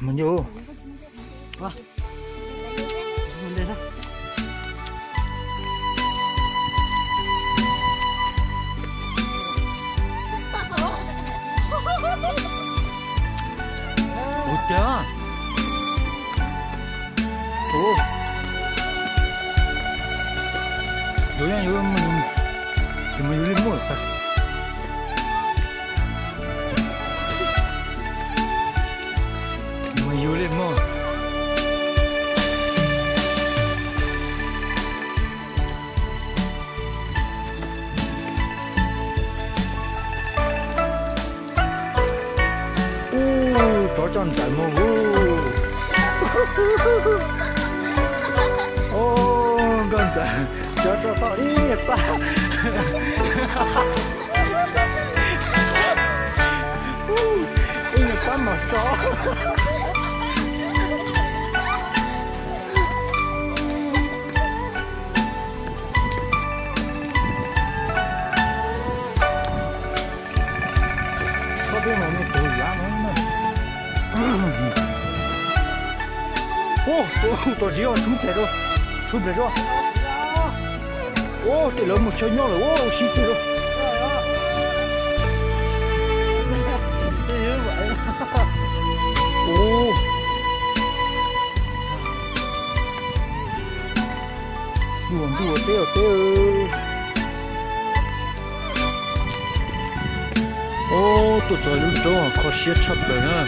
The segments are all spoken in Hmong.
Mus yus. Ua cas? Ua, yuav, yuav, yuav mus yus li muaj tag. Mus yus li muaj. Ub, tsov coj ntxawm mus ub. Ub, nkauj ntxawm, tsov rog tau ib niag pab. Ib niag pab mas tsov. Txhob peb mus me tus yav no na. Ub, tus txiv os, tshub plas rau, tshub plas rau. Ub, tej lawv mus chaw nyob lawm ub, sib twv rau. Ub. Ntuj, ntuj, teb os teb. Ub, tuaj txog lub roob kho siab tshaj plaws na.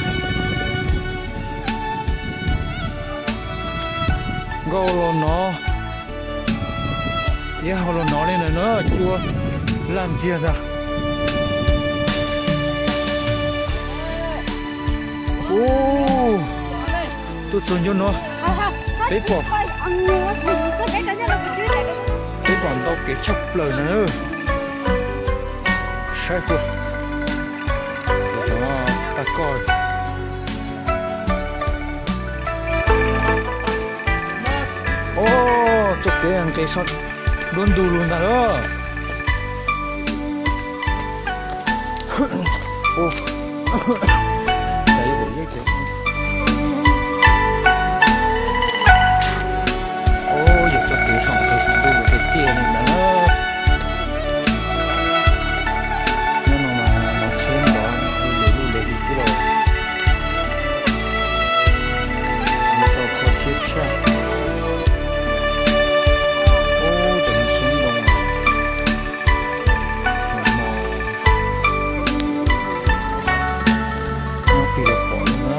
Nkauj los no, iab hau los no li ntawd na, cua laj ntxiag ntag. Ub, tuaj txog nyob no, peb pom, peb pom ntau kev tshaj plaws ntag na. Saib puas, tag koj. Ub, txoj kev nqis so duab ntug lug ntag lawm. Ub, yog txoj kev so nqis so ntug lug tiag tiag li ntawd. Nyob no mas mov tsheb ntov lug le lug le li thiab los. Tau kho siab tshaj. Ub, cov mov tsheb ntoo no, nyob plig los pom na.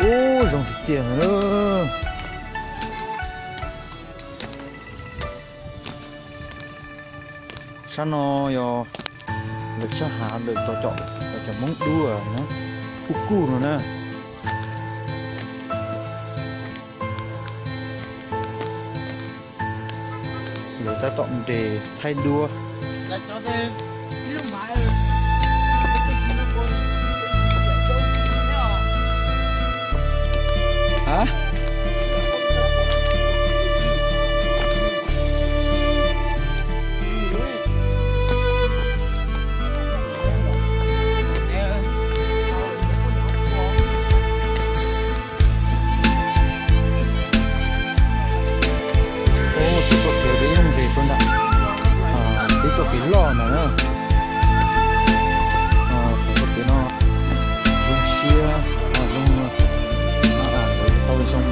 Ub, zoo tiag tiag na. Sab no yog lawv tshaj hav lawm, cov, cov Hmoob dub na, kuj kuj no na. Lawv tab tom nres thaij duab. Ub, tib txoj kev peb yeej nres rau ntawm, tib txoj kev loj ntawd na. Txoj kev no zoo siab, zoo, lawv tau zoo